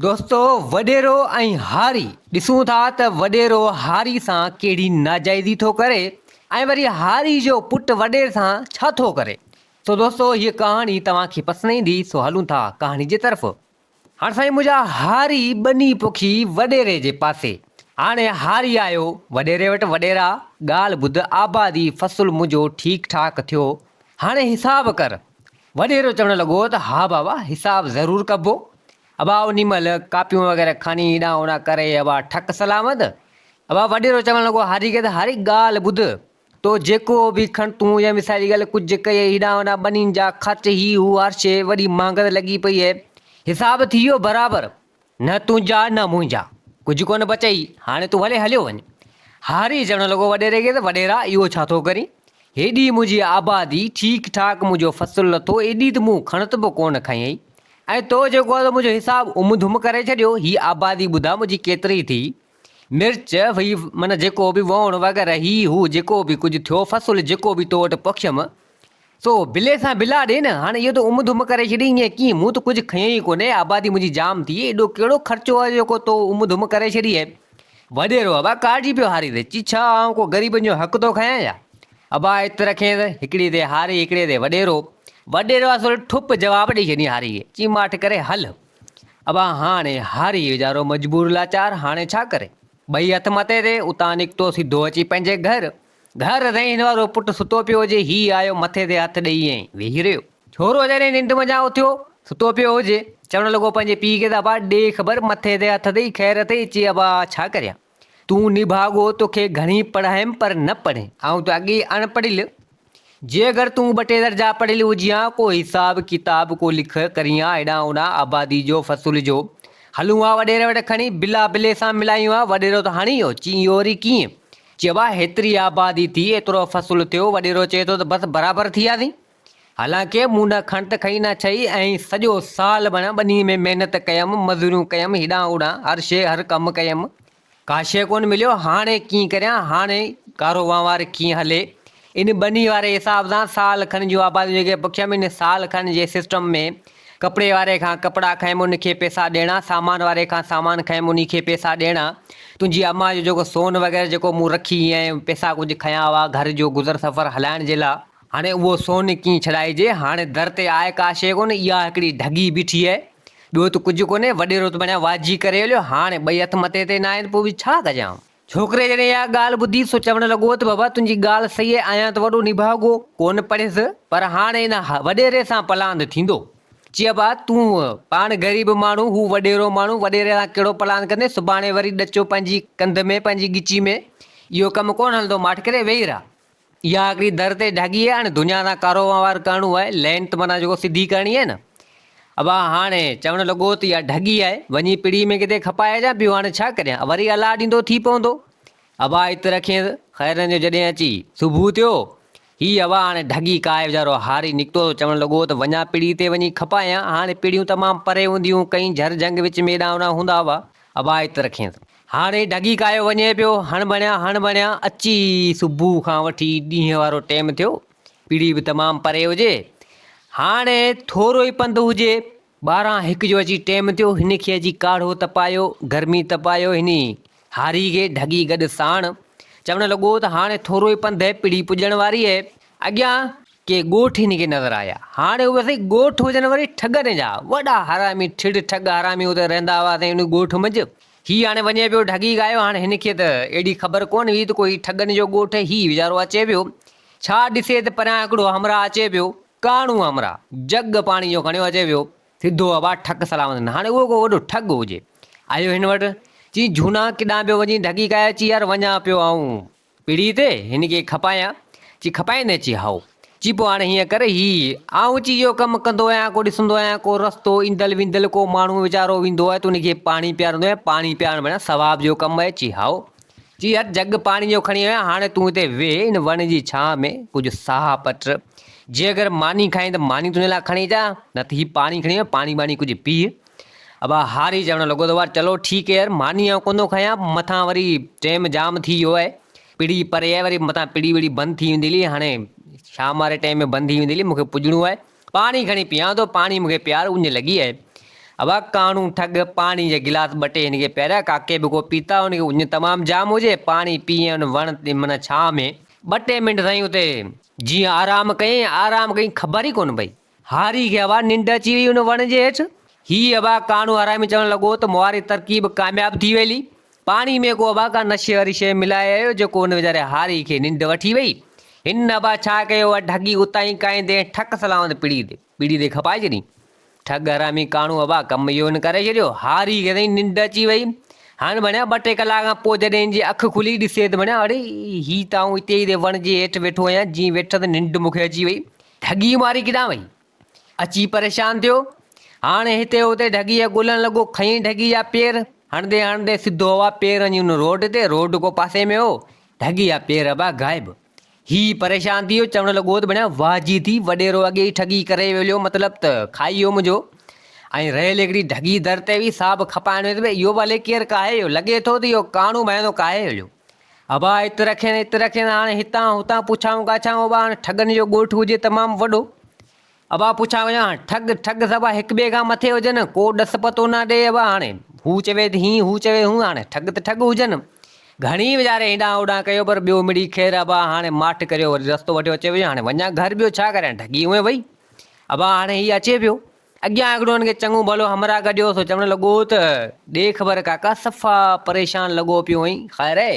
دوستو وڏيرو ۽ هاري ڏسون ٿا ته وڏيرو هاري سان ڪهڙي ناجائزي ٿو ڪري ۽ وري هاري جو پٽ وڏيري سان ڇا ٿو ڪري سو دوستو هيء ڪهاڻي توهان کي پسند ايندي سو هلون ٿا ڪهاڻي جي طرف. هاڻ سائين منهنجا هاري ٻني پوکي وڏيري جي پاسي هاڻي هاري آيو وڏيري وٽ وڏيرا ڳالهه ٻڌ آبادي فصل منهنجو ٺيڪ ٺاڪ ٿيو هاڻي حساب ڪر وڏيرو چوڻ لڳو ته ها بابا حساب ضرور ڪبو. ابا انهي مهل ڪاپيون وغيره کڻي هيڏانهن هوڏانهن ڪري ابا ٺڪ سلامت. ابا وڏيرو چوڻ لڳو هاري کي ته هاري ڳالهه ٻڌ. تو جيڪو به کڻ تون يا مثال جي ڳالهه ڪجهه ڪيئي هيڏانهن هوڏانهن ٻنين جا خرچ هي هو هر شيء وڏي مهانگت لڳي پئي اهي. حساب ٿي ويو برابر. نه تنهنجا نه منهنجا، ڪجهه ڪونه بچئي، هاڻي تون ڀلي هليو وڃ. هاري چوڻ لڳو وڏيري کي ته وڏيرا اهو ڇا ٿو ڪرين؟ هيڏي منهنجي آبادي، ٺيڪ ٺاڪ منهنجو فصل لٿو، ايڏي ته مون کڻت به ڪونه کنئي ۽ تو جيڪو آهي سو منهنجو حساب ام ڌم ڪري ڇڏيو، هي آبادي ٻڌاء منهنجي ڪيتري ٿي؟ مرچ، هي معنيٰ جيڪو به ووڻ وغيره هي هو جيڪو به ڪجهه ٿيو، فصل جيڪو به تو وٽ پوکيم، سو بلي سان بلا ڏي نه، هاڻي اهو ته ام ڌم ڪري ڇڏي، ائين ڪيئن، مون ته ڪجهه کنيو ئي ڪونهي، آبادي منهنجي جام ٿي، ايڏو ڪهڙو خرچو آهي جيڪو تو ام ڌم ڪري ڇڏي آهي. وڏيرو ابا ڪاڙجي پيو هاري تي، چي ڇا آئون ڪو غريبن جو حق ٿو کايان ڇا؟ ابا ات رکينس، هڪڙي تي هاري هڪڙي تي وڏيرو. وڏيرو اصل ٺپ جواب ڏئي ڇڏي هاري کي، چي ماٺ ڪري هل. ابا هاڻي هاري ويچارو مجبور لاچار هاڻي ڇا ڪري؟ ٻئي هٿ مٿي تي، اتان نڪتو سڌو اچي پنهنجي گهر. گهر سائين هن وارو پٽ ستو پيو هجي، هي آيو مٿي تي هٿ ڏئي ۽ ويهي رهيو. ڇورو جڏهن ننڊ منجهان اٿيو، ستو پيو هجي، چوڻ لڳو پنهنجي پيء کي ته ابا ڏي خبر مٿي تي هٿ ڏئي خير اٿئي، چي ابا ڇا ڪريان، تون نڀاڳو توکي گهڻي پڙهايم پر نه پڙهين، آئون ته اڳي ئي اڻ پڙهيل، جي اگر تون ٻه ٽي درجا پڙهيل هجين ها، ڪو حساب ڪتاب ڪو لک ڪرين ها، هيڏانهن هوڏانهن آبادي جو فصل جو هلون ها وڏيري وٽ کڻي بلا بلي سان ملايون ها، وڏيرو ته هڻي ويو، چي اهو وري ڪيئن؟ چي ابا هيتري آبادي ٿي، ايترو فصل ٿيو، وڏيرو چئي ٿو ته بس برابر ٿي وياسين. حالانڪه مون نه کڻت کنئي نه ڇئي ۽ سڄو سال بڻ ٻني ۾ محنت ڪيم، مزوريون ڪيم، هيڏانهن هوڏانهن هر شيء هر ڪم ڪيم، ڪا شيء ڪونه مليو، هاڻي ڪيئن ڪريان، هاڻي ڪارو وهنوار ڪيئن هلي؟ ان ٻني واري حساب سان سال کن جون آباديون جيڪي پکيم ان سال کن جي سسٽم ۾ ڪپڙي واري کان ڪپڙا کنيم ان کي پئسا ڏيڻا، سامان واري کان سامان کنيم انهي کي پئسا ڏيڻا، تنهنجي امان جو جيڪو سون وغيره جيڪو مون رکي ۽ پئسا ڪجهه کنيا هئا گهر جو گذر سفر هلائڻ جي لا، هاڻي اهو سون ڪيئن ڇڏائجي، هاڻي در تي آهي ڪا شيء ڪونه، اها هڪڙي ڍڳي بيٺي آهي، ٻيو ته ڪجهه ڪونهي، وڏيرو ته بڻيا واجهي ڪري هليو، هاڻي ٻئي هٿ مٿي تي ناهن پوء به ڇا ڪجان؟ ڇوڪري جڏهن اها ڳالهه ٻڌي سو چوڻ لڳو ته بابا تنهنجي ڳالهه صحيح آهي، آهيان ته وڏو نڀاڳو، ڪونه پڙهيس، پر هاڻي ان وڏيري سان پلاند ٿيندو. چي ابا تون پاڻ غريب ماڻهو، هو وڏيرو ماڻهو، وڏيري سان ڪهڙو پلاند ڪندين، سڀاڻي وري ڏچو پنهنجي ڪنڌ ۾ پنهنجي ڳچي ۾، اهو ڪم ڪونه هلندو، ماٺ ڪري ويهي رهه. اها هڪڙي در تي ڍڳي آهي، هاڻي دنيا سان ڪارو وهنوار ڪرڻو آهي، لين ته معنيٰ جيڪو سڌي ڪرڻي آهي نه. ابا هاڻي چوڻ لڳو ته اها ڍڳي آهي، وڃي پڙي ۾ ڪٿي کپائي اچان، ٻيو هاڻي ڇا ڪريان، وري الله ڏيندو ٿي پوندو. ابا ات رکينس، خيرن جو جڏهن اچي صبح ٿيو، هي ابا هاڻي ڍڳي ڪاهي ويچارو هاري نڪتو ته چوڻ لڳو ته وڃان پڙي تي وڃي کپايان، هاڻي پڙيون تمام پري هونديون هيون، ڪئين جهر جهنگ وچ ۾ ايڏانهن هوڏانهن هوندا هئا، ابا ات رکينس. هاڻي ڍڳي ڪاهيو وڃي پيو، هڻ بڻيا هڻ بڻيا، اچي صبح کان وٺي ڏينهن وارو ٽيم ٿيو، پيڙهي به تمام پري هجي، هاڻي ٿورو ئي پنڌ هجي، ٻارهن هڪ جو اچي ٽيم ٿيو، هن کي اچي ڪاڙهو تپايو، گرمي تپايو، هن هاري کي ڍڳي گڏ ساڻ، چوڻ لڳو ته هاڻي ٿورو ئي پنڌ آهي، پيڙهي پڄڻ واري آهي، اڳيان ڪي ڳوٺ هن کي نظر آيا. هاڻي اهي سائين ڳوٺ هجن وري ٺڳن جا. وڏا حرامي ٺڙ ٺڳ حرامي اتي رهندا هئا سائين ان ڳوٺ منجهه. هي هاڻي وڃي پيو ڍڳي ڳايو. هاڻي هن کي ته ايڏي خبر ڪونه هئي ته ڪو هي ٺڳن جو ڳوٺ هي ويچارو اچي پيو. ڇا ڏسي ته پريان هڪڙو همراهه اچي پيو. ڪاڻو همراهه. جڳ پاڻي جو کڻيو اچي پيو. سڌو ابا ٺڪ سلامت نه. هاڻي اهو ڪو وڏو ٺڳ هجي. آيو هن وٽ. چي جهونا ڪيڏانهن پيو وڃين ڍڳي ڳايو. چي يار وڃان پيو آئون. پيڙهي تي هن کي کپايان؟ چي کپائيندين؟ چي هائو. چي پوء هاڻي هيئن ڪر، هي آئون چي اهو ڪم ڪندو آهيان، ڪو ڏسندو آهيان، ڪو رستو ايندل ويندل ڪو ماڻهو ويچارو ويندو آهي ته ان کي پاڻي پيارندو آهيان، پاڻي پيارڻ معنيٰ ثواب جو ڪم آهي. چي هائو. چي يار جڳ پاڻي جو کڻي آيو آهيان، هاڻي تون هتي ويهه ان وڻ جي ڇانء ۾ ڪجهه ساهه پٽ، جي اگر ماني کائين ته ماني تنهنجي لاء کڻي اچان، نه ته هي پاڻي کڻي آيو آهيان، پاڻي ٻاڻي ڪجهه پيء. ابا هاري چوڻ لڳو ته چلو ٺيڪ يار ماني آئون ڪونه ٿو کايان مٿان وري ٽيم جام ٿي ويو آهي پڙي پري آهي وري مٿان پڙي وڙي بند ٿي ويندي هلي هاڻي شام واري ٽيم ۾ بند ٿي ويندي هلي مونکي پڄڻو آهي پاڻي کڻي پيان ٿو پاڻي مونکي پيار اڃ لڳي آهي. ابا ڪاڻو ٺڳ پاڻي جا گلاس ٻه ٽي هن کي پياريا، ڪاڪي به ڪو پيتا، هن کي اڃ تمام جام هجي، پاڻي پي ۽ ان وڻ تي معنيٰ ڇانء ۾ ٻه ٽي منٽ سائين اتي جيئن آرام ڪيائين، آرام ڪيائين خبر ئي ڪونه پئي. هاري کي ابا ننڊ اچي وئي ان وڻ جي هيٺ. هي ابا ڪاڻو حرامي چوڻ لڳو ته مواري ترڪيب ڪامياب ٿي ويلي. پاڻي ۾ ڪو ابا ڪا نشي واري شيء ملائي آيو جيڪو ان ويچاري هاري کي ننڊ وٺي وئي. هن ابا ڇا ڪيو اها ڍڳي اتان ئي ڪاهيندي ۽ ٺڪ سلامت پڙي تي پڙي تي کپائي ڇڏي. ٺڳ حرامي ڪاڻو ابا ڪم اهو هن ڪري ڇڏيو. هاري کي سائين ننڊ اچي وئي. هاڻ ڀڻيا ٻه ٽي ڪلاڪ کان پوء جڏهن هن جي اک کلي ڏسي ته ڀڻيا اڙي هي ته آئون اتي ئي وڻ جي هيٺ ويٺو آهيان جيئن ويٺس ننڊ مون کي اچي وئي. ڍڳي ماري ڪيڏانهن وئي؟ اچي پريشان ٿيو. هاڻ هتي هتي ڍڳيء ڳولڻ لڳو. کنئي ڍڳي جا پير. هڻندي هڻندي سڌو هوا پير وڃي ان روڊ تي. روڊ ڪو پاسي ۾ هو. ڍڳي جا پير ابا غائب. هي پريشان ٿي ويو. چوڻ لڳو ته ڀڻيا واهه جي ٿي. وڏيرو اڳي ئي ٺڳي ڪري ويو مطلب ته کائي ويو منهنجو. ۽ رهيل هڪڙي ڍڳي در تي هئي سا به کپائڻ ويس. اهو به الائي ڪير ڪاهي ويو. لڳي ٿو ته اهو ڪاڻو ڀانئين ٿو ڪاهي ويو. ابا ات رکين ات رکين هاڻي هتان هتان پڇائون ڪاڇائون ابا هاڻي ٺڳن جو ڳوٺ هجي تمام وڏو ابا پڇا وڃان هاڻي ٺڳ ٺڳ سڀ هڪ ٻئي کان مٿي هجن ڪو ڏس پتو نه ڏي ابا هاڻي هو چوي ته هين هو چوي هون هاڻي ٺڳ ته ٺڳ هجن گهڻي ويچاري هيڏانهن هوڏانهن ڪيو پر ٻيو مڙئي خير ابا هاڻي ماٺ ڪريو وري رستو وٺيو اچي ويو هاڻي وڃان گهر ٻيو ڇا ڪريان ڍڳي هونئن وئي ابا هاڻي هي اچي پيو اڳيان هڪڙو هن کي چڱو ڀلو همراهه گڏيو سو چوڻ لڳو ته ڏي خبر ڪاڪا صفا پريشان لڳو پيو آهين خير آهي؟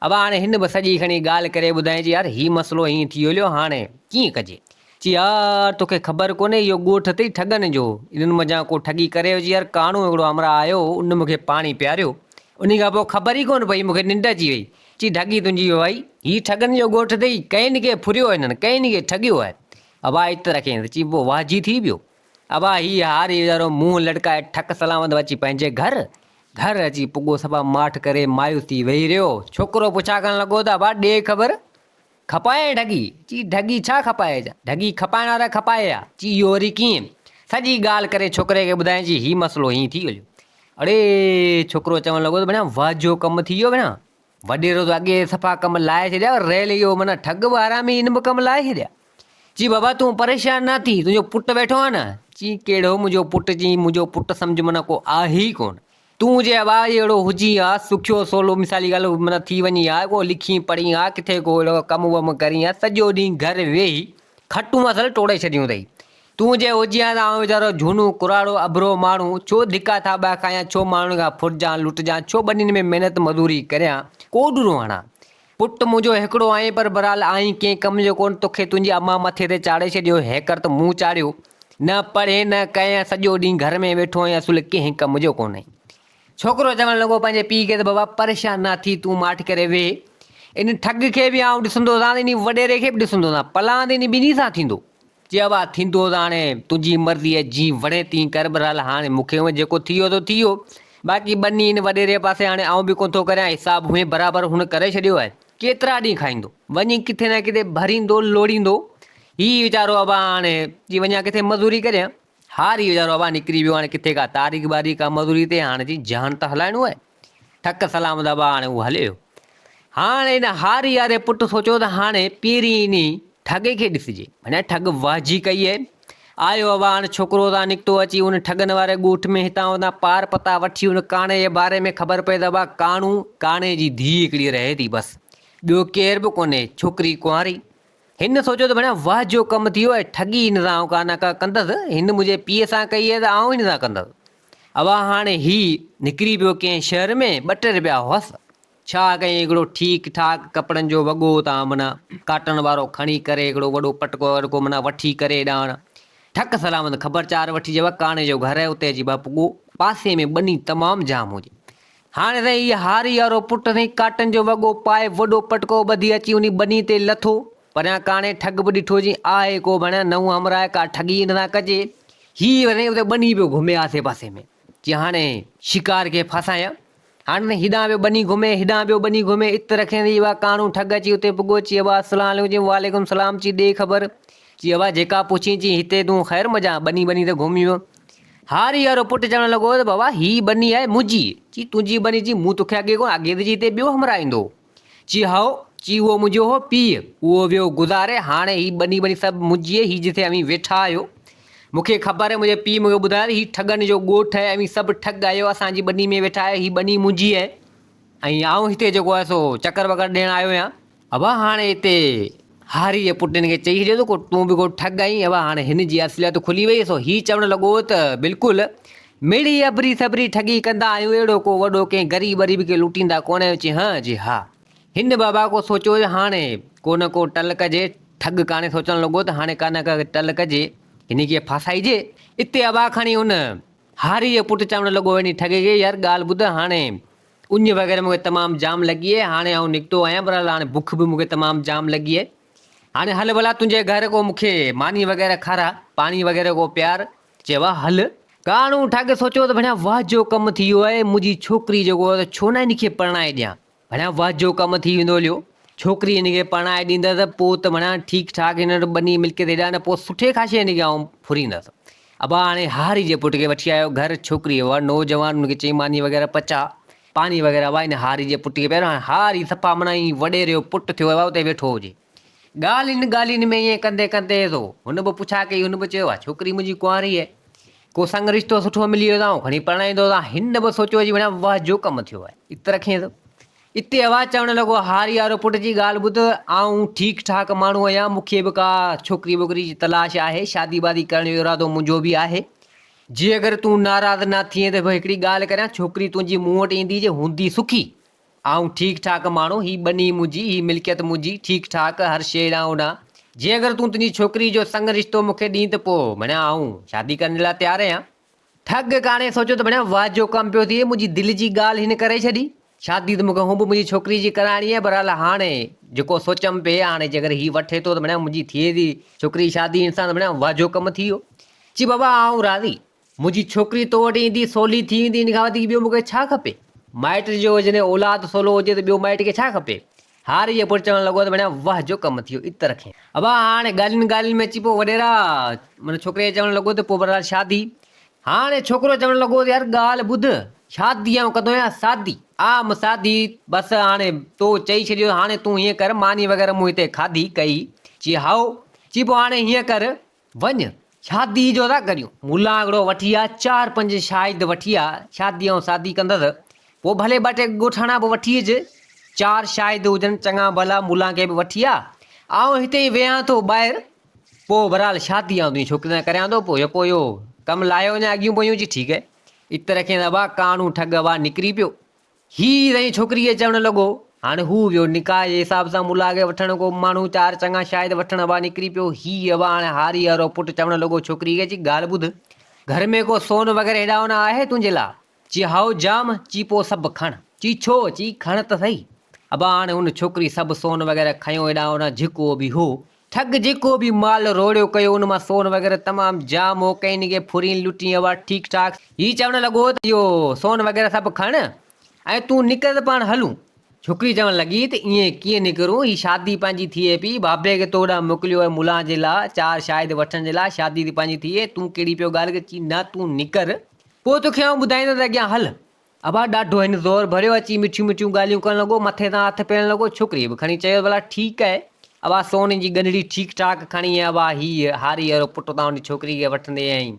ابا هاڻي هن به سڄي کڻي ڳالهه ڪري ٻڌائين چي يار هي مسئلو هيئن ٿي هليو هاڻي ڪيئن ڪجي؟ چي يار توکي خبر ڪونهي اهو ڳوٺ اٿئي ٺڳن جو انهن منجهان ڪو ٺڳي ڪري ويو چي يار ڪاڻو هڪڙو همراهه آيو هو ان مونکي پاڻي پياريو انهي کان پوء خبر ئي ڪونه پئي مونکي ننڊ اچي وئي چي ڍڳي تنهنجي وئي هي ٺڳن جو ڳوٺ اٿئي ڪنهن کي ڦريو هنن ڪنهن کي ٺڳيو آهي ابا ات رکين ته چئبو واهه جي ٿي پيو. ابا هي هاري ويچارو منهن لڙڪائي ٺڪ سلامت اچي پنهنجي گهر گهر اچي پڳو صفا ماٺ ڪري مايوس ٿي ويهي رهيو. ڇوڪرو پڇا ڪرڻ لڳو ته ابا ڏي خبر کپائين ڍڳي؟ چي ڍڳي ڇا کپائي جا ڍڳي کپائڻ وارا کپائي ها. چي اهو وري ڪيئن؟ سڄي ڳالهه ڪري ڇوڪري کي ٻڌائين چي هي مسئلو هيئن ٿي هليو. اڙي ڇوڪرو چوڻ لڳو ته ڀيڻا واهه جو ڪم ٿي ويو ڀيڻا. وڏيرو ته اڳي صفا ڪم لاهي ڇڏيا پر رهيل اهو معنيٰ ٺڳ به حرامي هن به ڪم لاهي ڇڏيا. چي بابا تون پريشان نه ٿي تنهنجو پٽ ويٺو آهي نه. چي ڪهڙو منهنجو پٽ چي منهنجو پٽ سمجهه معنيٰ ڪو آهي ئي ڪونه. تون جي ابا اهڙو هجين ها سکيو سولو مثالي ڳالهه معنيٰ ٿي وڃين ها ڪو لکين پڙهين ها ڪٿي ڪو اهڙو ڪم وم ڪرين ها سڄو ڏينهن گهر ويهي کٽون اصل ٽوڙي ڇڏيون اٿئي. تون جي هجين ها ته آئون ويچارو جهونو ڪراڙو اڀرو ماڻهو ڇو ڌڪا ٿاٻا کايان، ڇو ماڻهن کان ڦرجان لٽجان، ڇو ٻنين ۾ محنت مزوري ڪريان، ڪوڏرو هڻان. پٽ منهنجو هڪڙو آهين پر بهرحال آهين ڪنهن ڪم جو ڪونه، توکي تنهنجي امان مٿي تي چاڙهي ڇڏيو، هيڪر ته مون چاڙهيو. نه پڙهين نه ڪئين، سڄو ڏينهن گهر ۾ ويٺو آهين، اصل ڪنهن ڪم جو ڪونهين. ڇوڪرو چوڻ لڳو پنهنجي پيء کي ته بابا پريشان نه ٿي تون ماٺ ڪري ويهه. ان ٺڳ کي به آئون ڏسندو رهان انهي وڏيري کي به ڏسندو رهان پلاند انهي ٻنهي سان ٿيندو. چي ابا ٿيندو ته هاڻي تنهنجي مرضي آهي جيئن وڻي تيئن ڪر بهرحال هاڻي مون کي هونئن جيڪو ٿي ويو سو ٿي ويو. باقي ٻني ان وڏيري پاسي هاڻي آئون به ڪونه ٿو ڪريان حساب هونئن برابر هن ڪري ڇڏيو آهي. ڪيترا ڏينهن کائيندو. وڃي ڪٿي نه ڪٿي ڀريندو لوڙيندو. هي ويچارو ابا هاڻي چي وڃان ڪٿي مزوري ڪريان. هاري ويچارو ابا نڪري ويو هاڻي ڪٿي ڪا تاريخ باريخ ڪا مزوري تي هاڻي چي جهان ته هلائڻو آهي. ٺڪ سلامت ابا هاڻي هو هليو ويو. هاڻي ان هاري واري پٽ سوچيو ته هاڻي پهرين انهي ٺڳي کي ڏسجي. ڀڃا ٺڳ واهجي ڪئي آهي. آيو ابا هاڻي ڇوڪرو اتان نڪتو اچي ان ٺڳن واري ڳوٺ ۾ هتان هتان پار پتا وٺي ان ڪاڻي جي باري ۾ خبر پئي ته ابا ڪاڻو ڪاڻي جي ڌيء هڪڙي رهي ٿي بس ٻيو ڪير به ڪونهي ڇوڪري ڪنواري. هن سوچيو ته ڀڻيا واهه جو ڪم ٿي ويو آهي، ٺڳي هن سان آئون ڪا نه ڪا ڪندس، هن منهنجي پيء سان ڪئي آهي ته آئون هن سان ڪندس. اوا هاڻي هي نڪري پيو ڪنهن شهر ۾، ٻه ٽي رپيا هئس، ڇا ڪيائين هڪڙو ٺيڪ ٺاڪ ڪپڙن جو وڳو اتان معنيٰ ڪاٽن وارو کڻي ڪري هڪڙو وڏو پٽڪو وٽڪو معنيٰ وٺي ڪري هيڏانهن ٺڪ سلامت خبر چار وٺي جوا ڪاڻي جو گهر آهي اتي اچي ٻه پڳو پاسي ۾ ٻني تمام جام هجي. هاڻي سائين هي هاري وارو پٽ سائين ڪاٽن جو وڳو پائي وڏو پٽڪو ٻڌي اچي انهي ٻني تي لٿو. پريان ڪاڻي ٺڳ به ڏٺو جي آهي ڪو ڀڻيا نئون همراهه ڪا ٺڳي هن سان ڪجي. هي وري اتي ٻني پيو گهمي آسي پاسي ۾ چي هاڻي شڪار کي ڦاسايان. هاڻي سائين هيڏانهن پيو ٻني گهمي هيڏانهن پيو ٻني گهمي ات رکيندي اها ڪاڻو ٺڳ اچي اتي پڳو چي ابا السلام عليڪم چي وعليڪم السلام چي ڏي خبر چي ابا جيڪا پڇين چي هتي تون خير مجان ٻني ٻني ته گهمي ويو. هاري وارو پٽ چوڻ لڳو ته بابا هي ٻني آهي منهنجي. چي تنهنجي ٻني؟ چي مون توکي اڳي ڪونه اڳي ته چي هتي ٻيو همراهه ايندو هو. چي هائو. چي اهو منهنجو هو پيء. اهو ويو گذاري هاڻي هي ٻني ٻني سڀ منهنجي آهي هي جتي اوهين ويٺا آهيو. مون کي خبر آهي منهنجي پيء مون کي ٻڌايو ته هي ٺڳن جو ڳوٺ آهي اوهين سڀ ٺڳ آهيو اسان جي ٻني ۾ ويٺا آهيو هي ٻني منهنجي آهي ۽ آئون هتي جيڪو آهي سو چڪر وڪر ڏيڻ آيو آهيان. ابا هاڻي هتي هاري جي پٽ هن کي چئي ڇڏيو ته ڪو تون به ڪو ٺڳ آهين ابا هاڻي هن جي اصليت کلي وئي سو هي چوڻ لڳو ته بلڪل مڙئي ابري سبري ٺڳي ڪندا آهيون اهڙو ڪو وڏو ڪنهن غريب وريب کي لٽيندا ڪونه آهيون چي هان جي ها هن بابا ڪو سوچيو ته هاڻي ڪو نه ڪو ٽل ڪجي. ٺڳ ڪاڻي سوچڻ لڳو ته هاڻي ڪا نه ڪا ٽل ڪجي، هن کي ڦاسائجي. اتي ابا کڻي ان هاري جي پٽ چوڻ لڳو وڃي ٺڳي کي، يار ڳالهه ٻڌ، هاڻي اڃ وغيره مون کي تمام جام لڳي آهي، هاڻي آئون نڪتو آهيان، بهرحال هاڻي بک به مون کي تمام جام لڳي آهي. هاڻي هل ڀلا تنهنجي گهر ڪو مون کي ماني وغيره کاراء، پاڻي وغيره ڪو پيار. چيو ها هل. ڪاڻو ٺڳ سوچيو ته ڀڻيا واهه جو ڪم ٿي ويو آهي، منهنجي ڇوڪري جيڪو آهي ڇو نه هن کي پرڻائي ڏيان. ڀڻيا واهه جو ڪم ٿي ويندو هليو. ڇوڪري هن کي پرڻائي ڏيندس ته پوء ته ڀڻيا ٺيڪ ٺاڪ هن وٽ ٻني ملڪيت هيڏانهن نه پوء سٺي خاصي هن کي آئون ڦريندس. ابا هاڻي هاري جي پٽ کي وٺي آيو گهر ڇوڪري هئا نوجوان ان کي چئي ماني وغيره پچاء پاڻي وغيره ابا هن هاري جي پٽ کي پياريو هاڻي هاري صفا معنيٰ ائين وڏيري جو پٽ ٿيو ابا اتي ويٺو هجي. ڳالهين ڳالهين ۾ ائين ڪندي ڪندي سو هن به پڇا ڪئي هن به چيو ها ڇوڪري منهنجي ڪنواري آهي. ڪو سڱ رشتو سٺو ملي ويو ته آئون کڻي پرڻائيندو سان. هن به سوچيو جي ڀڻيا واهه جو ڪم ٿيو آهي. ات رکينس. اتي آواز چوڻ لڳو هاري وارو پٽ جي ڳالهه ٻڌ، آئون ٺيڪ ٺاڪ ماڻهو آهيان، مون کي به ڪا ڇوڪري ٻوڪري جي تلاش آهي، شادي وادي ڪرڻ جو ارادو منهنجو به آهي. جي اگر تون ناراض نه ٿئين ته به هڪڙي ڳالهه ڪريان، ڇوڪري تنهنجي مون وٽ ايندي جي هوندي سکي، آئون ٺيڪ ٺاڪ ماڻهو، هي ٻني منهنجي، هي ملڪيت منهنجي، ٺيڪ ٺاڪ، هر شيء هيڏانهن هوڏانهن. جي اگر تون تنهنجي ڇوڪريء جو سڱ رشتو مون کي ڏين ته پوء ڀڻيا آئون شادي ڪرڻ جي لاء تيار آهيان. ٺڳ ڪاڻي سوچيو ته ڀڻيا واهه جو ڪم پيو ٿئي، منهنجي دل جي ڳالهه هن ڪري ڇڏي. شادي ته مون کي هونء به منهنجي ڇوڪريء جي ڪرائڻي آهي، بهرحال هاڻي جيڪو سوچيم پئي، هاڻي جيڪر هي وٺي ٿو ته ڀڻيا منهنجي ٿئي ٿي ڇوڪريء جي شادي هن سان ته ڀڻيا واهه جو ڪم ٿي ويو. چي بابا آئون راضي. منهنجي ڇوڪري تو وٽ ايندي، سولي ٿي ويندي، ان کان وڌيڪ ٻيو مون کي ڇا کپي؟ مائٽ جو جڏهن اولاد سولو هجي ته ٻيو مائٽ کي ڇا کپي؟ هاري جي پٽ چوڻ لڳو ته ڀڻيا واهه جو ڪم ٿيو، ات رکين. ابا هاڻي ڳالهين ڳالهين ۾ اچي پيو وڏيرا معنيٰ ڇوڪري کي چوڻ لڳو ته پوء بهرحال شادي. هاڻي ڇوڪرو چوڻ لڳو ته يار ڳالهه ٻڌ، شادي آئون ڪندو آهيان سادي، عام سادي، بس هاڻي تو چئي ڇڏيو هاڻي تون هيئن ڪر ماني وغيره مون هتي کاڌي ڪئي، چي هائو، چي پوء هاڻي هيئن ڪر، وڃ، شادي جو ٿا ڪريون. ملان هڪڙو وٺي آ، چار پنج شاهد وٺي آ، شادي آئون سادي ڪندس. پوء ڀلي ٻه ٽي ڳوٺاڻا به وٺي اچ. چار شاهد هجن چڱا ڀلا، ملان کي به وٺي آ. آئون هتي ئي ويهان ٿو ٻاهر. پوء بھرحال شادي آئون تنهنجي ڇوڪري سان ڪريان ٿو. پوء يڪو اهو ڪم لاهيو وڃان اڳيون پويون چي ٺيڪ اهي. ات رکين ابا، ڪاڻو ٺڳ ابا نڪري پيو. هي رئي ڇوڪري کي چوڻ لڳو. هاڻي هو ويو نڪاح جي حساب سان ملا کي وٺڻ ڪو ماڻهو چار چڱا شاهد وٺڻ ابا نڪري پيو. هي ابا هاڻي هاري وارو پٽ چوڻ لڳو ڇوڪري کي چي ڳالهه ٻڌ گهر ۾ ڪو سون وغيره هيڏانهن هوڏانهن آهي تنهنجي لا؟ چي هائو جام، چي پوء سڀ کڻ. چي ڇو؟ چي کڻ ته سهي. ابا هاڻي هن ڇوڪري سڀ سون وغيره کنيو هيڏانهن هوڏانهن جهڪو به هو. ٺڳ جيڪو به مال روڙيو ڪيو ان مان سون وغيره تمام جام هو ڪنهن کي ڦرين لٽين هئا ٺيڪ ٺاڪ. هي چوڻ لڳو ته اهو سون وغيره سڀ کڻ ۽ تون نڪر ته پاڻ هلون. ڇوڪري چوڻ لڳي ته ائين ڪيئن نڪرون هي شادي پنهنجي ٿئي پئي بابي کي تو ڏانهن موڪليو آهي ملان جي لاء چار شاهد وٺڻ جي لاء شادي ٿي پنهنجي ٿئي تون ڪهڙي پيو ڳالهه ڪرين چي نه تون نڪر پوء توکي آئون ٻڌائيندس اڳيان هل. ابا ڏاڍو هن زور ڀريو، اچي مٺيون مٺيون ڳالهيون ڪرڻ لڳو، مٿي تان هٿ ڦيرڻ لڳو، ڇوڪريء به کڻي چيو ڀلا ٺيڪ آهي ابا سون جي ڳنڍڙي ٺيڪ ٺاڪ کڻي ۽ ابا هيء هاري وارو پٽ تان ان ڇوڪري کي وٺندي ۽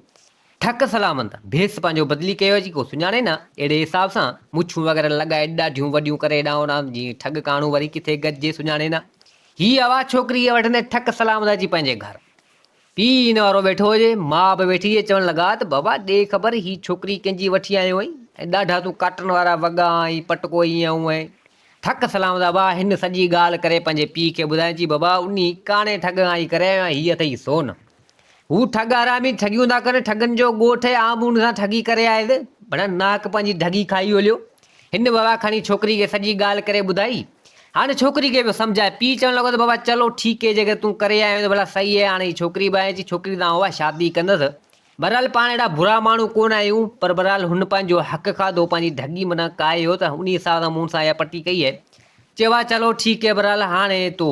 ٺڪ سلامت ڀيس پنهنجو بدلي ڪيو اچي ڪو سڃاڻي نه اهڙي حساب سان مڇون وغيره لڳائي ڏاڍيون وڏيون ڪري هيڏانهن هوڏانهن جيئن ٺڳ ڪاڻو وري ڪٿي گڏجي سڃاڻي نه هي ابا ڇوڪريء کي وٺندي ٺڪ سلامت اچي پنهنجي گهر پيء ان وارو ويٺو هجي، ماء به ويٺي هجي، چوڻ لڳا ته بابا ڏي خبر هي ڇوڪري ڪنهن جي وٺي آيو آهين ۽ ڏاڍا تون ڪاٽن وارا وڳا ۽ پٽڪو ائين هونئن. ٿڪ سلامت ابا هن سڄي ڳالهه ڪري پنهنجي پيء کي ٻڌائي چي بابا انهي ڪاڻي ٺڳ کان ئي ڪري آيو آهيان هي اٿئي سون. هو ٺڳ حرامي ٺڳيون ٿا ڪن، ٺڳن جو ڳوٺ آهي، آئون به ان سان ٺڳي ڪري آيس. ڀلا ناحق پنهنجي ڍڳي کائي هليو. هن بابا کڻي ڇوڪري کي سڄي ڳالهه ڪري ٻڌائي. هاڻي ڇوڪري کي پيو سمجهائي. پيء چوڻ لڳو ته بابا چلو ٺيڪ هي جيڪر تون ڪري آيو آهين ته ڀلا صحيح هي هاڻي هي ڇوڪري به آهي چي ڇوڪري سان آئون شادي ڪندس. بهرحال پاڻ اهڙا برا ماڻهو ڪونه آهيون پر بهرحال هن پنهنجو حق کاڌو پنهنجي ڍڳي معنيٰ ڪاهي ويو ته انهي حساب سان مون سان اها پٽي ڪئي آهي. چيو آ چلو ٺيڪ هي بهرحال هاڻي تو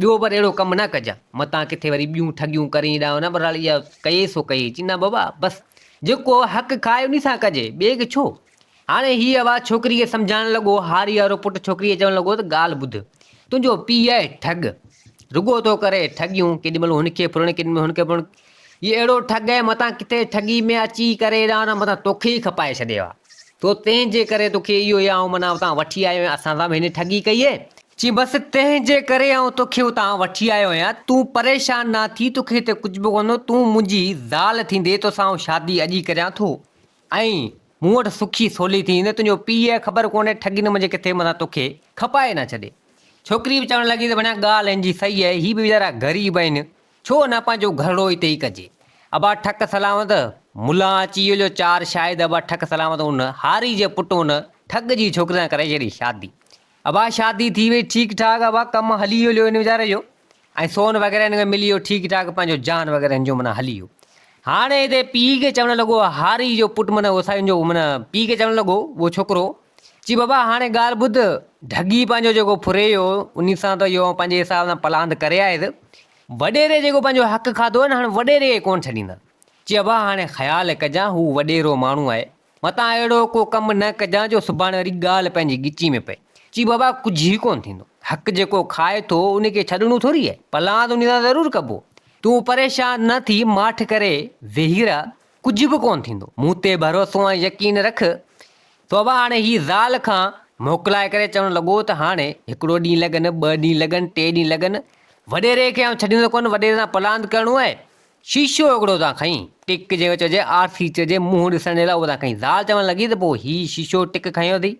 ٻيو پر اهڙو ڪم نه ڪجان متان ڪٿي وري ٻيون ٺڳيون ڪرين هيڏانهن هوڏانهن بهرحال اها ڪئي سو ڪئي چي نه بابا بس جيڪو حق کائي انهي سان ڪجي ٻئي کي ڇو. هاڻي هيء آواز ڇوڪريء کي سمجهائڻ لڳو. هاري وارو پٽ ڇوڪريء کي چوڻ لڳو ته ڳالهه ٻڌ، تنهنجو پيء آهي ٺڳ. رڳو ٿو ڪري ٺڳيون، ڪيڏي مهل هن کي ڦرڻ، ڪيڏي مهل هن کي ڦرڻ. هي اهڙو ٺڳ آهي متان ڪٿي ٺڳي ۾ اچي ڪري هيڏانهن هوڏانهن متان توکي ئي کپائي ڇڏي ها. تو تنهن جي ڪري توکي اهو ئي آئون معنيٰ اتان وٺي آيو آهيان اسان سان به هن ٺڳي ڪئي آهي. چي بس تنهن جي ڪري آئون توکي اتان وٺي آيو آهيان، تون پريشان نه ٿي توکي هتي ڪجهه به ڪونه ٿيندو، تون منهنجي زال ٿيندي توسان آئون شادي اڄ ئي ڪريان ٿو ۽ مون وٽ سکي سولي ٿي ايندين، تنهنجو پيء کي خبر ڪونهي ٺڳي نه منجهه ڪٿي متان توکي کپائي نه ڇڏي. ڇوڪري به چوڻ لڳي ته ڀڻيا ڳالهه هن جي صحيح آهي، هي به ويچارا غريب آهن، ڇو نه پنهنجو گهرڙو اتي ئي ڪجي. ابا ٺڪ سلامت، ملان اچي ويو جو چار شاهد ابا ٺڪ سلامت ان هاري جي پٽ ان ٺڳ جي ڇوڪري سان ڪرائي ڇڏي شادي. ابا شادي ٿي وئي ٺيڪ ٺاڪ ابا ڪم هلي ويو هن ويچاري جو ۽ سون وغيره هن کي ملي ويو ٺيڪ ٺاڪ پنهنجو جان وغيره هن جو معنيٰ هلي ويو. هاڻي هتي پيء کي چوڻ لڳو هاري جو پٽ معنيٰ اهو سائين جو معنيٰ پيء کي چوڻ لڳو اهو ڇوڪرو چي بابا هاڻي ڳالهه ٻڌ ڍڳي پنهنجو جيڪو ڦري ويو انهي سان ته اهو پنهنجي حساب سان پلاند ڪري آيس وڏيري جيڪو پنهنجو حق کاڌو آهي نه هاڻي وڏيري کي ڪونه ڇڏيندس. چي ابا هاڻي خيال ڪجان هو وڏيرو ماڻهو آهي متان اهڙو ڪو ڪم نه ڪجان جو سڀاڻي وري ڳالهه پنهنجي ڳچي ۾ پئي. چي بابا ڪجهه ئي ڪونه ٿيندو حق جيڪو کائي ٿو ان کي ڇڏڻو ٿوري آهي پلاند انهي سان ضرور ڪبو تون پريشان نه ٿي ماٺ ڪري ويهي رهه ڪجهه به ڪونه ٿيندو مون تي ڀروسو ۽ يقين رک. سو ابا هاڻي هي زال کان موڪلائي ڪري چوڻ لڳو ته هاڻي هڪڙو ڏينهن لڳن، ٻه ڏينهن لڳن، ٽي ڏينهن لڳن، وڏيري کي آئون ڇڏيندس ڪونه، وڏيري سان پلاند ڪرڻو آهي، شيشو هڪڙو تان کئين، ٽڪ جنهن کي چئجي، آرسي چئجي، منهن ڏسڻ جي لاء اهو تان کئين. زال چوڻ لڳي ته پوء هي شيشو ٽڪ کنيو اٿئي؟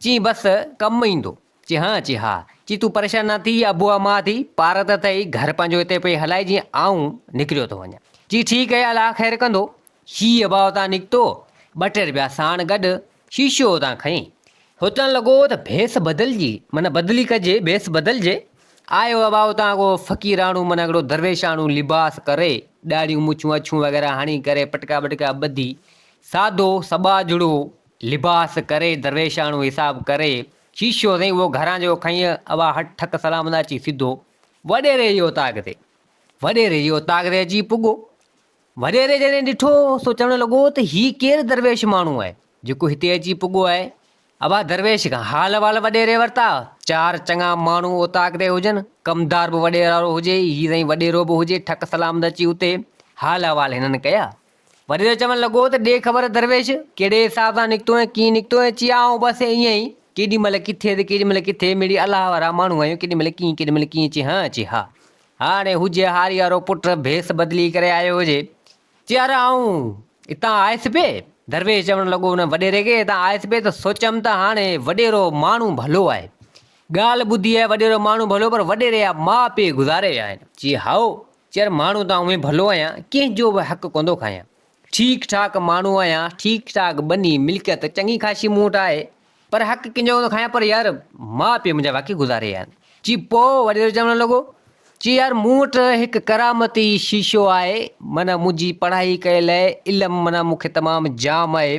چيائين بس ڪم ايندو. چي ها، چي ها. چي تون پريشان نه ٿي، ابو امان ٿي، پارت اٿئي، گهر پنهنجو هتي پئي هلائي جيئن آئون نڪريو ٿو وڃان. چي ٺيڪ آهي، الله خير ڪندو. هي ابا اتان نڪتو، ٻه ٽي رپيا ساڻ گڏ، شيشو اتان کنئي. سوچڻ لڳو ته ڀيس بدلجي، معنيٰ بدلي ڪجي، ڀيس بدلجي. آيو ابا اتان ڪو فقيراڻو معنيٰ هڪڙو درويشاڻو لباس ڪري، ڏاڙهيون مڇون اڇون وغيره هڻي ڪري، پٽڪا ٻٽڪا ٻڌي، سادو سٻاجهڙو لباس ڪري، درويشاڻو حساب ڪري، شيشو سائين اهو گهران جو کنئي، ابا هٽ ٺڪ سلام نه اچي سڌو وڏيري جي اوطاق تي، وڏيري جي اوطاق تي اچي پڳو. وڏيري جڏهن ڏٺو سو چوڻ لڳو ته هي ڪير درويش ماڻهو آهي، جيڪو هتي اچي پڳو آهي. ابا درويش کان حال احوال وڏيري ورتا. چار چڱا ماڻهو اوطاق تي هجن، ڪمدار به وڏيرارو هجي، هي سائين وڏيرو به هجي، ٺڪ سلامت اچي اتي حال احوال هنن ڪيا. وڏيرو چوڻ لڳو ته ڏي خبر درويش، ڪهڙي حساب سان نڪتو ۽ ڪيئن نڪتو ۽ چي آئون بس ائين ئي ڪيڏي مهل ڪٿي ته ڪيڏي مهل ڪٿي، مڙئي الله وارا ماڻهو آهيون، ڪيڏي مهل ڪيئن ڪيڏي مهل ڪيئن، چي هان چي ها. هاڻي هجي هاري وارو پٽ ڀيس بدلي ڪري آيو هجي. چي يار آئون اتان آيس پئي. درويش چوڻ لڳو ان وڏيري کي اتان آيس پئي ته سوچيم ته هاڻي وڏيرو ماڻهو ڀلو آهي. ڳالهه ٻڌي آهي وڏيرو ماڻهو ڀلو پر وڏيري جا ماء پيء گذاري ويا آهن. چي هائو چي يار ماڻهو ته آئون به ڀلو آهيان ڪنهن جو به حق ڪونه ٿو کايان. ٺيڪ ٺاڪ ماڻهو آهيان ٺيڪ ٺاڪ ٻني ملڪيت چڱي خاصي مون وٽ آهي. پر حق ڪنهن جو ڪونه کايان پر يار ماء پيء منهنجا واقعي گذاري ويا آهن. چي پوء وڏيرو چوڻ لڳو، چي يار مون وٽ هڪ ڪرامتي شيشو آهي معنيٰ منهنجي پڙهائي ڪيل آهي علم معنيٰ مون کي تمام جام آهي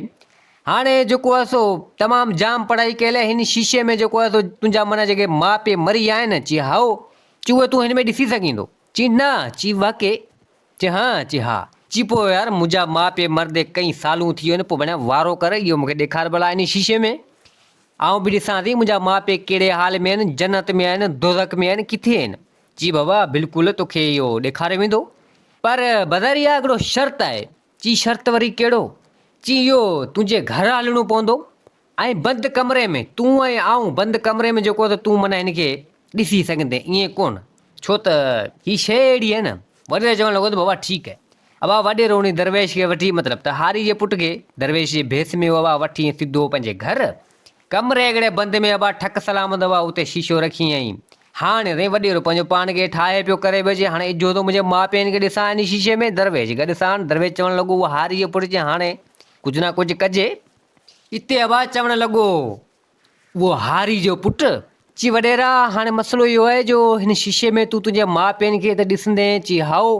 هاڻي جيڪو آهي سو تمام جام پڙهائي ڪيل آهي هن شيشي ۾ جيڪو آهي سو تنهنجا معنيٰ جيڪي ماء پيء مري ويا آهن چي هائو چي اهي تون هن ۾ ڏسي سگهين ٿو چي نه چي واقعي چي ها، چي ها. چي پوء يار منهنجا ماء پيء مردي ڪئين سالون ٿي ويون پوء ڀڻيا وارو ڪر اهو مون کي ڏيکار ڀلا انهي شيشي ۾ آئون به ڏسان ٿي منهنجا ماء پيء ڪهڙي حال ۾ آهن جنت ۾ آهن دوزخ ۾ آهن ڪٿي آهن. چي بابا بلڪل توکي اهو ڏيکاريو ويندو پر بظاهر اها هڪڙو شرط آهي. چي شرط وري ڪهڙو؟ چي اهو تنهنجي گهر هلڻو پوندو ۽ بند ڪمري ۾ تون ۽ آئون بند ڪمري ۾ جيڪو ته تون معنيٰ هن کي ڏسي سگهندين ائين ڪونه ڇو ته هي شيء اهڙي آهي نه. وڏيرو چوڻ لڳو ته بابا ٺيڪ آهي. ابا وڏيرو انهي درويش کي وٺي مطلب ته هاري جي پٽ کي درويش جي ڀيس ۾ ابا وٺي ۽ سڌو پنهنجي گهر ڪمري هڪڙي بند ۾ ابا ٺڪ سلامت ابا اتي شيشو رکيائين. هاڻي سائين وڏيرو پنهنجو پاڻ کي ٺاهي پيو ڪري پيو چي هاڻي اجهو ٿو منهنجي ماء پيئن کي ڏسان انهي شيشي ۾ درويش کي ڏسان درويش چوڻ لڳو اهو هاري جي پٽ چي هاڻي ڪجهه نه ڪجهه ڪجي. اتي ابا چوڻ لڳو، اهو هاري جو پٽ. چي وڏيرا، هاڻي مسئلو اهو آهي جو هن شيشي ۾ تون تنهنجي ماء پيئن کي ته ڏسندين؟ چي هائو.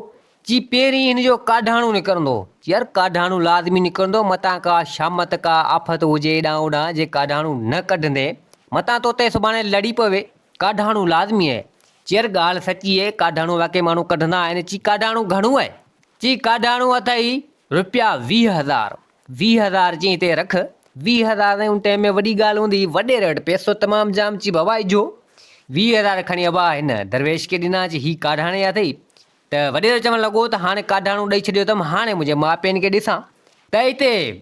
چي پهرين هن جو ڪاڍاڻو نڪرندو. چي يار ڪاڍاڻو لازمي نڪرندو، متان ڪا شامت ڪا آفت هجي ايڏانهن اوڏانهن، جي ڪاڍاڻو نه ڪڍندين، متان توتي سڀاڻي لڙي پوي. ڪاڍاڻو لازمي آهي. چي يار ڳالهه سچي آهي، ڪاڍاڻو واقعي ماڻهو ڪڍندا آهن. چي ڪاڍاڻو گهڻو آهي؟ چي ڪاڍاڻو اٿئي رپيا 20,000. 20,000 چيائين هتي رک، 20,000 سائين ان ٽائيم ۾ وڏي ڳالهه هوندي هئي، وڏيري وٽ پئسو تمام جام، چي بابا اجهو 20,000 کڻي ابا هن درويش کي ڏنا، چي هي ڪاڍاڻي اٿئي. ته وڏيرو چوڻ لڳو ته هاڻي ڪاڍاڻو ڏئي ڇڏيو اٿم، هاڻي منهنجي ماء پيئن کي ڏسان. ته اتي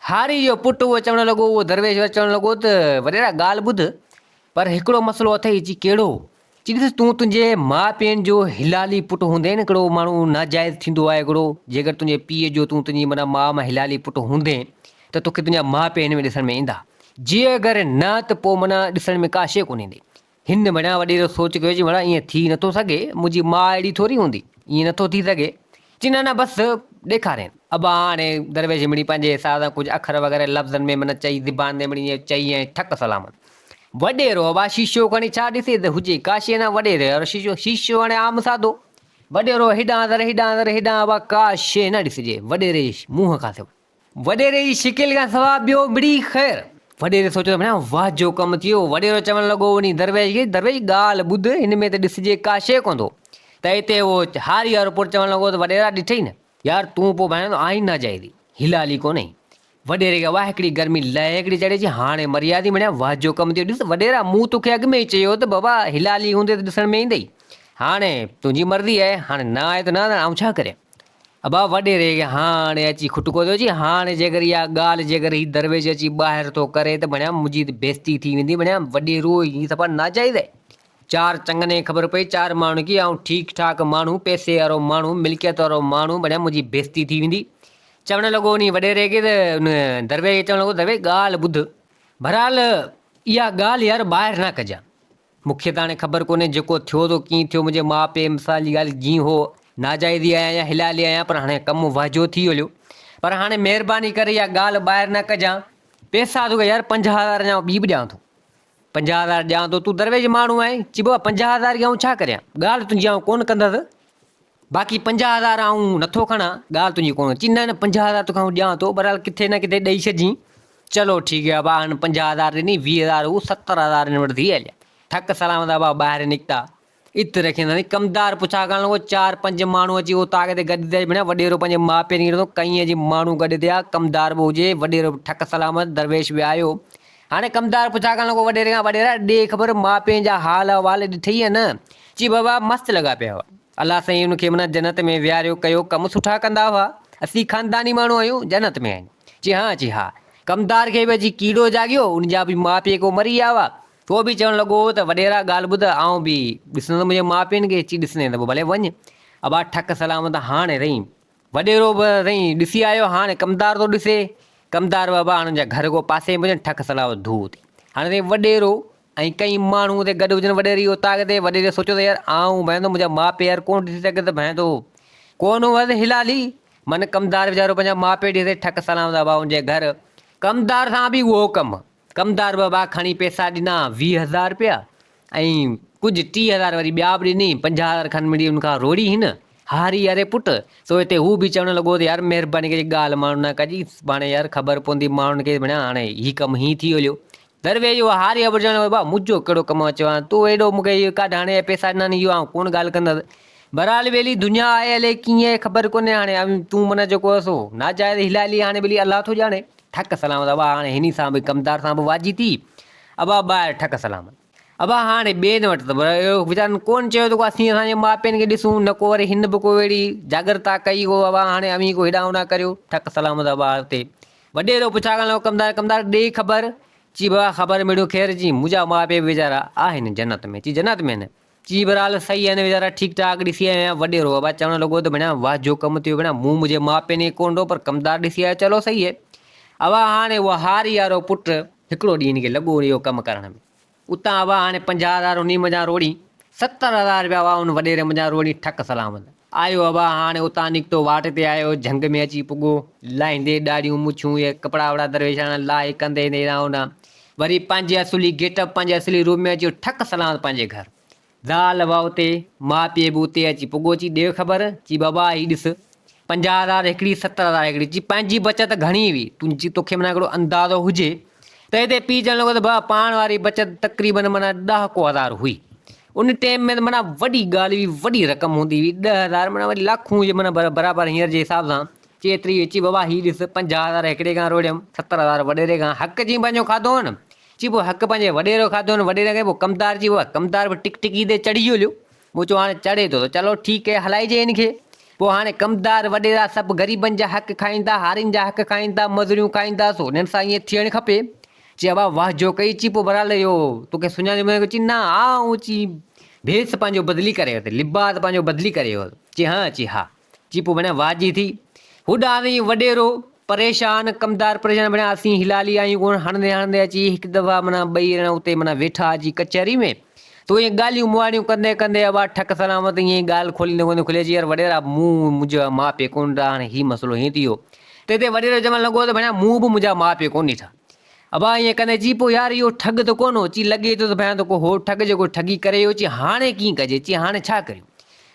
هاري جو پٽ اهو چوڻ لڳو، اهو درويش وري چوڻ لڳو ته وڏيرا ڳالهه ٻڌ، پر هڪڙو مسئلو اٿئي. چي ڪهڙو؟ چي ڏس تون تنهنجي ماء پيئن جو حلالي پٽ هوندين، هڪڙو ماڻهو ناجائز ٿيندو آهي هڪڙو، جيڪر تنهنجي پيء جو تون تنهنجي معنيٰ ماء مان حلالي پٽ هوندين ته توکي تنهنجا ماء پيء هن ۾ ڏسڻ ۾ ايندا، جي اگر نه ته پوء معنيٰ ڏسڻ ۾ ڪا شيء ڪونه ايندي. هن مڙيان وڏيرو سوچ ڪيو چي مڙا ائين ٿي نٿو سگهي، منهنجي ماء اهڙي ٿوري هوندي، ائين نٿو ٿي سگهي. چي نه نه بس ڏيکارين. ابا هاڻي درويش مڙئي پنهنجي حساب سان ڪجهه اکر وغيره لفظن ۾ معنيٰ چئي زبان تي مڙئي ائين چئي ۽ ٺڪ سلامت. وڏيرو ابا شيشو کڻي ڇا ڏسي ته هجي ڪا شيء نه وڏيري وارو شيشو، شيشو هاڻي عام سادو. وڏيرو هيڏانهن ذري هيڏانهن ذري هيڏانهن ابا ڪا شيء نه ڏسجي وڏيري جي منهن کان سواء. وڏيري جي شڪل کان سوا ٻيو مڙئي خير. وڏيري سوچيو ته ڀڻيا واهه جو ڪم ٿيو. وڏيرو چوڻ لڳو وڃي درويش کي، درويش ڳالهه ٻڌ، هن ۾ ته ڏسجي ڪا شيء ڪونه ٿو. ته اتي اهو هاري وارو پٽ چوڻ لڳو ته وڏيرا ڏٺئي نه، يار تون پوء ڀانئين ٿو آهين ناجائزي، حلالي ڪونهين. وڏيري کي واهه هڪڙي گرمي لهه هڪڙي چڙهي چي هاڻي مريا ٿي ڀڻيا واهه جو ڪم ٿيو. ڏس وڏيرا مون توکي اڳ ۾ ئي چيو ته بابا حلالي هوندي ته ڏسڻ ۾ ايندئي. هاڻي تنهنجي مرضي آهي، هاڻي نه آهي ته نه آهي، آئون ڇا ڪريان. ابا وڏيري کي هاڻي اچي کٽڪو ٿيو چي هاڻي جيڪر اها ڳالهه جيڪر هي درويش اچي ٻاهر ٿو ڪري ته ڀڻيا منهنجي ته بيستي ٿي ويندي ڀڻيا وڏيرو هي صفا ناجائز آهي چار چڱن کي خبر پئي چار ماڻهن کي آئون ٺيڪ ٺاڪ ماڻهو پئسي وارو ماڻهو ملڪيت وارو ماڻهو ڀڻيا منهنجي بيستي ٿي ويندي چوڻ لڳو انهي وڏيري کي ته ان درويش کي چوڻ لڳو درويش ڳالهه ٻڌ بھرحال اها ڳالهه يار ٻاهر نه ڪجان مون کي ته هاڻي خبر ڪونهي جيڪو ٿيو سو ڪيئن ٿيو منهنجي ماء پيء مثال جي ڳالهه جيئن هو ناجائزي آهيان يا حلالي آهيان پر هاڻي ڪم واجهو ٿي هليو پر هاڻي مهرباني ڪري اها ڳالهه ٻاهر نه ڪجان پيسا توکي يار 50,000 اڃا ٻي به ڏيان ٿو 50,000 ڏيان ٿو تون درويش ماڻهو آهين چي بابا 50,000 کي آئون ڇا ڪريان ڳالهه تنهنجي آئون ڪونه ڪندس باقي 50,000 آئون نٿو کڻان، ڳالهه تنهنجي ڪونه. چي نه نه 50,000 توکي آئون ڏيان ٿو، بهرحال ڪٿي نه ڪٿي ڏئي ڇڏجين. چلو ٺيڪ آهي ابا، هن 50,000 ڏني، 20,000 هو 70,000 هن وٽ ٿي هليا. ٺڪ سلامت ابا ٻاهر نڪتا. ات رکينداسين. ڪمدار پڇا ڪرڻ لڳو، چار پنج ماڻهو اچي اوطاق تي گڏ ٿيا. ڀيڻا وڏيرو پنهنجي ماء پيء کي ڏٺو، ڪئين جي ماڻهو گڏ ٿيا، ڪمدار به هجي، وڏيرو به ٺڪ سلامت، درويش به آيو. هاڻي ڪمدار پڇا ڪرڻ لڳو وڏيري کان، وڏيرا ڏي خبر ماء پيء جا حال احوال ڏٺئي يا نه؟ چي بابا مست لڳا پيا هئا. الله سائين ان کي معنيٰ جنت ۾ ويهاريو ڪيو ڪم سٺا ڪندا هئا اسين خانداني ماڻهو آهيون جنت ۾ آهن چي ها چي ها ڪمدار کي به اچي ڪيڙو جاڳيو ان جا به ماء پيء ڪو مري ويا هئا اهو به چوڻ لڳو ته وڏيرا ڳالهه ٻڌ آئون به ڏسندس منهنجي ماء پيئن کي چي ڏسندين ته پوء ڀلي وڃ ابا ٺڪ سلامت هاڻي رهين وڏيرو به سائين ڏسي آيو، هاڻي ڪمدار ٿو ڏسي. ڪمدار به ابا هاڻي ان جا گهر ڪو پاسي ۾ هجن، ٺڪ سلاوت ڌوء اتي. هاڻي سائين وڏيرو ۽ ڪئين ماڻهو اتي گڏ هجن وڏيري جي اوطاق تي. وڏيري سوچيو ته يار آئون ڀانئين ٿو منهنجا ماء پيء يار ڪونه ڏسي سگهيس ته ڀانئين ٿو ڪونه هئس حلالي. من ڪمدار ويچارو پنهنجا ماء پيء ڏسي ٺڪ سلامت ابا ان جي گهر. ڪمدار سان به اهو ڪم. ڪمدار به ابا کڻي پئسا ڏنا 20,000 رپيا ۽ ڪجهه 30,000 وري ٻيا به ڏني، 50,000 کن مڙئي ان کان روڙي هن، هاري اري پٽ! سو هتي هو به چوڻ لڳو ته يار مهرباني ڪري ڳالهه ماڻهن نه ڪجي، سڀاڻي يار خبر پوندي ماڻهن کي ڀڻيا هاڻي هي ڪم هيئن ٿي هليو. درويش اهو هاري ابڙ چوڻ لڳو ابا منهنجو ڪهڙو ڪم آ چوان تو ايڏو مون کي اهو ڪاڍ هاڻي پئسا ڏنا آهن اهو آئون ڪونه ڳالهه ڪندس. بهرحال ٻيلي دنيا آهي الائي ڪيئن آهي خبر ڪونهي هاڻي تون معنيٰ جيڪو آهي سو ناجائز حلالي هاڻي ٻيلي الله ٿو ڄاڻي. ٺڪ سلامت ابا هاڻي هني سان به ڪمدار سان به واجي ٿي ابا ٻاهر ٺڪ سلامت ابا هاڻي ٻين وٽ ته اهو ويچارن ڪونه چيو ته ڪو اسين اسان جي ماء پيئن کي ڏسون نه ڪو وري هن به ڪو اهڙي جاڳرتا ڪئي ڪو ابا هاڻي اوهين ڪو هيڏانهن هوڏانهن ڪريو ٺڪ سلامت ابا اتي وڏيرو پڇا ڪرڻ لڳو ڪمدار ڪمدار ڏي خبر چي بابا خبر مڙيو خير چي منهنجا ماء پيء به ويچارا آهن جنت ۾ چي جنت ۾ آهن چي بھرحال صحيح آھن ويچارا ٺيڪ ٺاڪ ڏسي آيو آھيان وڏيرو ابا چوڻ لڳو ته ڀيڻا واھ جو ڪم ٿيو ڀيڻا مون منھنجي ماء پيء کي ڪونه ڏو پر ڪمدار ڏسي آيو چلو صحيح آھي ابا ھاڻي اھو ھاري وارو پٽ ھڪڙو ڏينھن کي لڳو اھو ڪم ڪرڻ ۾ اتان ابا ھاڻي پنجاھ ھزار انھي منجھان روڙي ستر ھزار رپيا ابا ان وڏيري منجھان روڙي ٺڪ سلامت آيو ابا ھاڻي اتان نڪتو واٽ تي آيو جھنگ ۾ اچي پڳو لاھيندي ڏاڙھيون مڇون اھي ڪپڙا وپڙا درويشاڻا لاھي ڪندي ھيڏانھن ھوڏانھن وري پنهنجي اصلي گيٽ اپ، پنهنجي اصلي روپ ۾ اچي ٺڪ سلامت پنهنجي گهر. زال هئا اتي، ماء پيء به اتي اچي پڳو چي ڏي خبر، چي بابا هي ڏس، 50,000 هڪڙي 70,000 هڪڙي، چي پنهنجي بچت گهڻي هئي، تنهنجي توکي معنيٰ هڪڙو اندازو هجي ته هتي پيء چوڻ لڳو ته بابا پاڻ واري بچت تقريبن معنيٰ ڏهاڪو هزار هئي. ان ٽيم ۾ ته معنيٰ وڏي ڳالهه هئي، وڏي رقم هوندي هئي، 10,000 معنيٰ وري لاکون هجي معنيٰ برابر هينئر جي حساب سان. چي ايتري چي بابا هي ڏس 50,000 هڪڙي کان روڙيم 70,000 وڏيري کان حق چي پنهنجو کاڌو هو نه چي پوء حق پنهنجي وڏيرو کاڌو نه وڏيري کي پوء ڪمدار چي بابا ڪمدار به ٽڪ ٽڪي تي چڙهي ويو هليو مون چيو هاڻي چڙهي ٿو ته چلو ٺيڪ هي هلائجي هن کي. پوء هاڻي ڪمدار وڏيرا سڀ غريبن جا حق کائين ٿا، هارين جا حق کائين ٿا، مزوريون کائين ٿا، سو انهن سان ائين ٿيڻ کپي. چي ابا واهه جو ڪئي، چي پوء بهرحال اهو توکي سڃاڻي مون چي نه آئون چي ڀيس پنهنجو بدلي ڪري هوس، لباس پنهنجو بدلي ڪري هوس. چي هان چي ها. چي پوء بڻيا واهه جي ٿي. هوڏانهن وڏيرو پريشان، ڪمدار پريشان بڻيا اسين هلالي آهيون ڪونه هڻندي هڻندي اچي هڪ دفعا معنيٰ ٻئي ڄڻا اتي معنيٰ ويٺا اچي ڪچهري ۾ تو ائين ڳالهيون مهاڙيون ڪندي ڪندي ابا ٺڪ سلامت ائين ئي ڳالهه کوليندي کوليندي کلي اچي يار وڏيرا مون منهنجا ماء پيء ڪونه ڏٺا هاڻي هي مسئلو هيئن ٿي ويو تنهن تي وڏيرو چوڻ لڳو ته ڀڻيا مون به منهنجا ماء پيء ڪونه ڏٺا ابا ائين ڪندي چي پوء يار اهو ٺڳ ته ڪونه هو چي لڳي ٿو ته ڀڻيا ته ڪو هو ٺڳ جيڪو ٺڳي ڪري ويو چي هاڻي ڪيئن ڪجي چي هاڻي ڇا ڪريون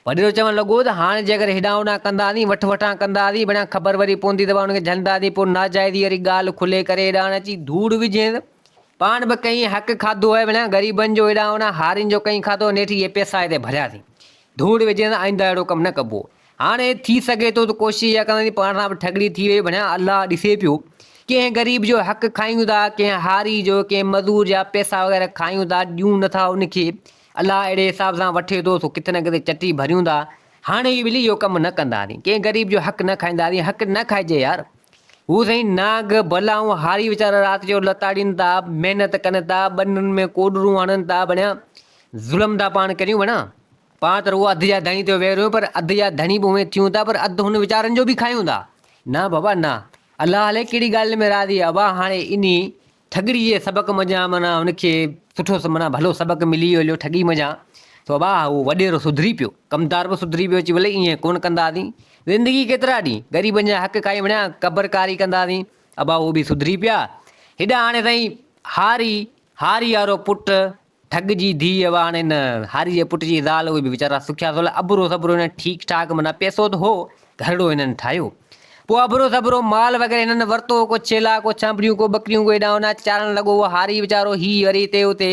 وڏيرو چوڻ لڳو ته هاڻ جيڪر هيڏانهن هوڏانهن ڪنداسين، وٺ وٺان ڪنداسين، بڻيا خبر وري پوندي ته ان کي جهلنداسين، پوء ناجائزي واري ڳالهه کلي ڪري هيڏانهن اچي ڌوڙ وجهين. پاڻ به ڪئين حق کاڌو آهي بڻيا غريبن جو هيڏانهن هوڏانهن هارين جو ڪئين کاڌو نيٺ اهي پئسا هتي ڀرياسين. ڌوڙ وجهين ته آئنده اهڙو ڪم نه ڪبو. هاڻي ٿي سگهي ٿو ته ڪوشش اها ڪنداسين پاڻ سان به ٺڳڙي ٿي وئي بڻيا الله ڏسي پيو. ڪنهن غريب جو حق کايون ٿا، ڪنهن هاري جو، ڪنهن مزور جا پئسا وغيره کايون ٿا، ڏيون نٿا ان کي. الله اهڙي حساب سان وٺي ٿو سو ڪٿي نه ڪٿي چٽي ڀريون ٿا. هاڻي ئي ٻلي اهو ڪم نه ڪنداسين. ڪنهن غريب جو حق نه کائينداسين. حق نه کائجي يار. هو سائين نانگ، بلائون، هاري ويچارا رات جو لتاڙين ٿا، محنت ڪن ٿا، ٻنين ۾ ڪوڏرون هڻن ٿا بڻيا ظلم ٿا پاڻ ڪريون بڻا. پاڻ ته رڳو اڌ جا ڌڻي ٿيو ويهي رهيون پر اڌ جا ڌڻي به هونئن ٿيون ٿا پر اڌ هن ويچارن جو به کايون ٿا. نه بابا نه. الله الائي ڪهڙي ڳالهه ۾ راضي آهي. ابا هاڻي انهي ٺڳڙي جي سبق منجهان معنيٰ هن کي سٺو معنيٰ ڀلو سبق ملي ويو هليو ٺڳي منجهان سو ابا هو وڏيرو سڌري پيو ڪمدار به سڌري پيو چي ڀلي ائين ڪونه ڪنداسين زندگي ڪيترا ڏينهن غريبن جا حق کائي وڃان قبر ڪاري ڪنداسين ابا هو به سڌري پيا هيڏانهن هاڻي سائين هاري هاري وارو پٽ ٺڳ جي ڌيء ابا هاڻي هن هاري جي پٽ جي زال اهي به ويچارا سکيا سولا اڀرو سڀرو هنن ٺيڪ ٺاڪ معنيٰ پئسو ته هو گهرڙو هنن ٺاهيو. پوء اڀرو سڀرو مال وغيره هنن ورتو، ڪو ڇيلا، ڪو ڇانڀڙيون، ڪو ٻڪريون، ڪو هيڏانهن هوڏانهن چارڻ لڳو. اهو هاري ويچارو هي وري هتي هتي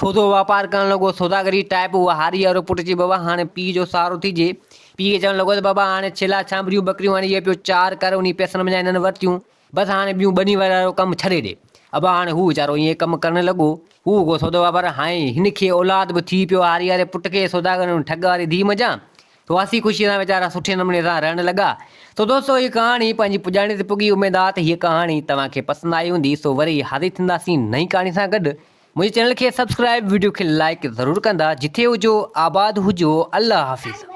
سودو واپار ڪرڻ لڳو. سوداگري ٽائيپ اهو هاري وارو پٽ چي بابا هاڻي پيء جو سهارو ٿيجي. پيء کي چوڻ لڳو ته بابا هاڻي ڇيلا، ڇانڀڙيون، ٻڪريون هاڻي اهي پيو چار ڪر انهي پئسن منجهان هنن ورتيون. بس هاڻي ٻيون ٻني وارو ڪم ڇڏي ڏي. ابا هاڻي هو ويچارو ائين ڪم ڪرڻ لڳو. هو ڪو سودو واپار هاڻي هن کي اولاد به ٿي پيو هاري واري پٽ کي سوداگر ٺڳ واري ڌيء منجهان. سو هسي خوشيء سان ويچارا سٺي نموني سان رهڻ لڳا. سو دوستو هيء ڪهاڻي پنهنجي پڄاڻي تي پڳي اميد آ ته هيء ڪهاڻي توهان کي پسند آئي هوندي سو وري حاضر ٿينداسين نئين ڪهاڻي سان گڏ منهنجي چينل کي سبسڪرائب وڊيو کي لائيڪ ضرور ڪندا جٿي هجو آباد هجو الله حافظ.